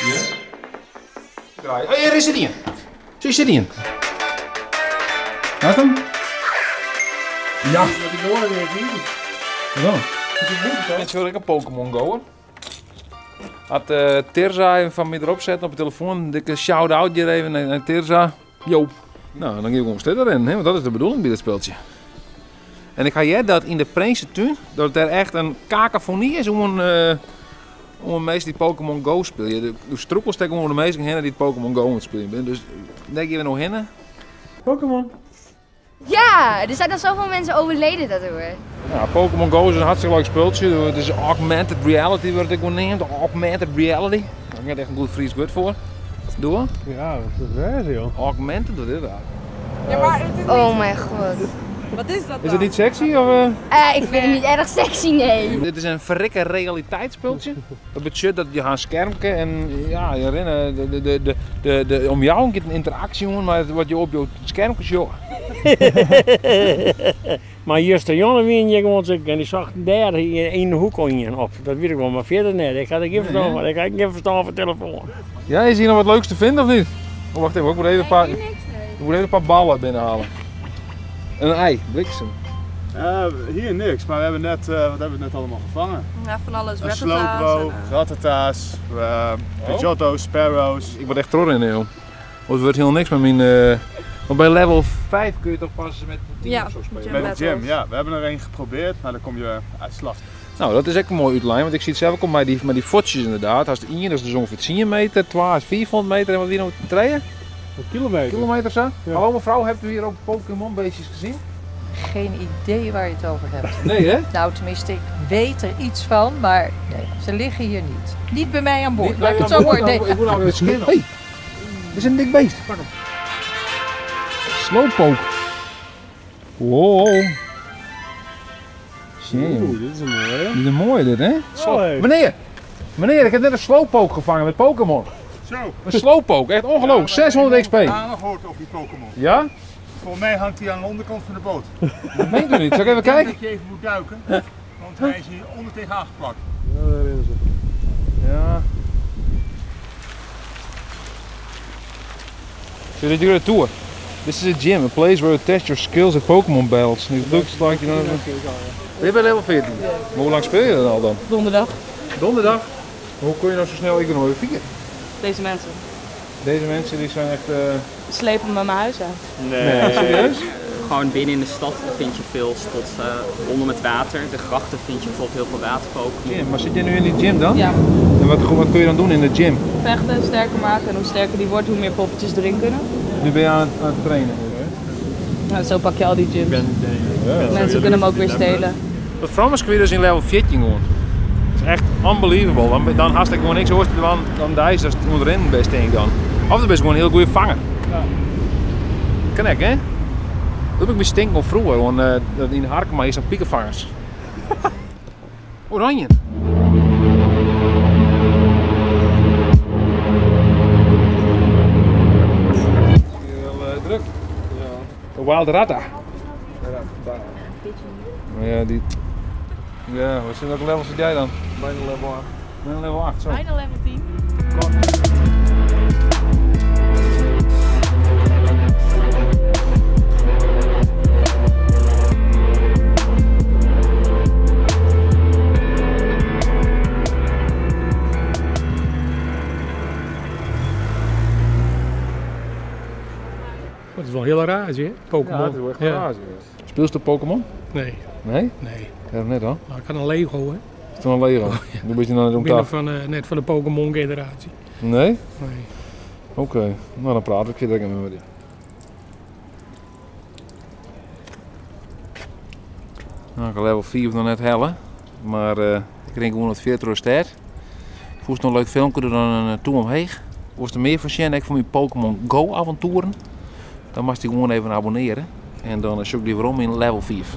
Ja. Draai. Oh, hjir is der ien. Sjoch, sit ien. Hast hem? Ja. Dat ik hoor het niet. Wat dan? Dit is ek in Pokémon Go'er. Hat uh, Tirza even fan my derop setten op de telefoon. Dikke shout-out hier even naar Tirza. Jo. Nou, dan gean ik gewoon stiller in, hè, want dat is de bedoeling by dat spultsje. En ik ha heard dat yn de Prinsetún, dat der echt in kakofonie is oan, uh, oan minsken dy't Pokémon Go spylje. De, de strûkelst ek oan de minsken hinne dy't Pokémon Go oan it spyljen binne. Dus dêr gean we no hinne. Pokémon. Ja, er zijn al zoveel mensen overleden daardoor. Ja, Pokémon Go is in hartstikke leuk spultsje. Het is augmented reality, wurdt it gewoan neamd. Augmented reality. Daar heb ik echt in goed Frysk wurd foar. Doe? Ja, dat is joh. Augmented, wat is dat? Ja, maar het is Oh mijn god. Wat is dat Is het niet sexy? Of, eh? Ik vind het niet erg sexy, nee. Dit is in ferrikke realiteitsspultsje. Dat betsjut dat je ha in skermke en ja, je rinne de, de, de, de, de omjouwing giet in ynteraksje oan mei wat je op jo skermke sjogge. Mar justerjûn wiene je gewoan en dy sochten dêr yn de hoek al ien op. Dat wit ik wol, mar fierder net. Ik ha der gjin ferstân fan. Ik ha gjin ferstân fan telefoan. Ja, is hier noch wat leuks te vinden of niet? Oh, wacht even, ik moet even een paar, ik moet even een paar ballen binnenhalen. Een ei, bliksem. Hier niks, maar we hebben net, wat hebben we net allemaal gevangen? Ja, van alles. Een Slowbro, Rattata's, Pidgeotto's, Sparrows. Ik word echt trots in, joh. Want het wordt helemaal niks met mijn... Want bij level 5 kun je toch pas met een team Ja, of zo spelen? gym Met de gym, battles. ja. We hebben er één geprobeerd, maar dan kom je uit slag. Nou, dat is ook een mooie uitlijn, want ik zie het zelf ook al met die fotjes inderdaad. Als de 1, dat is dus ongeveer 10 meter, 2 is 400 meter en wat wie nou 3? Een kilometer. Kilometer zo? Ja. Hallo mevrouw, hebt u hier ook Pokémon beestjes gezien? Geen idee waar je het over hebt. Nee hè? Nou, tenminste, ik weet er iets van, maar nee, ze liggen hier niet. Niet bij mij aan boord. Niet Laat ik bij het zo aan boord, maar. Nee. Ik moet nou weer scannen. Hey, dit is een dik beest. Pak hem. Slowpoke. Wow. Shame. Oeh, dit is een mooie. Dit is een mooie dit, hè? Oh, hey. Meneer! Meneer, ik heb net een Slowpoke gevangen met Pokémon. Zo. Een Slowpoke, echt ongelooflijk. 600 XP. Ja, nog gehoord over die Pokémon. Ja? Volgens mij hangt hij aan de onderkant van de boot. Dat meent u niet. Zal ik even Ik denk kijken? dat je even moet duiken, want hij is hier onder tegen aangeplakt. Ja, daar is het. Ja. So they do a tour. This is a gym, a place where you test your skills at Pokémon battles. It looks like you know. Ben je bij level 14? Maar hoe lang speel je dan al dan? Donderdag. Donderdag. Maar hoe kun je nou zo snel? Ik ben nog maar 4. Deze mensen. Deze mensen die zijn echt. Slepen me mijn huis uit. Nee, serieus? Gewoon binnen in de stad vind je veel spots onder het water. De grachten vind je bijvoorbeeld heel veel waterpokémon. Gym. Maar zit jij nu in die gym dan? Ja. En wat kun je dan doen in de gym? Vechten, sterker maken. En hoe sterker die wordt, hoe meer poppetjes erin kunnen. Nu ben je aan het trainen. Nou, zo pak je al die gyms. Ja. Mensen kunnen hem ook weer stelen. Dat Frans kun je dus in level 14 gewoon. Dat is echt unbelievable. Dan had ik gewoon niks hoort dan daar dat is onderin best denk ik dan. Of dan ben je gewoon een heel goede vanger. Ja. Kan ik hè? Dat heb ik me stink al vroeger, want dat in Harkema is dan piekenvangers. Oranje. Hier wel druk. Ja. De Wild Ratta. Maar ja, die. Ja, wat zijn welke levels zit jij dan? Bijna level 8. Bijna level 8, zo. Bijna level 10. Dat is wel heel raar, hè? Pokémon. Ja, dat is wel echt Ja. raar. Speelst du Pokémon? Nee, Nee? nee. Ja, net al. Maar ik had een Lego, hè. Is het een Lego? Dan ben je nou Ik om ben tafel. net van de Pokémon generatie. Nee? Nee. Oké. Nou, dan praat ik verder met je. Nou, ik heb level 4 nog net hellen. Maar ik drink gewoon het 40 ster. Voest nog een leuk filmpje er dan een toe omheen. Worst er meer van zien, ik van mijn Pokémon Go avonturen. Dan mag je gewoon even abonneren. En dan zoek ik die weer om in level 5.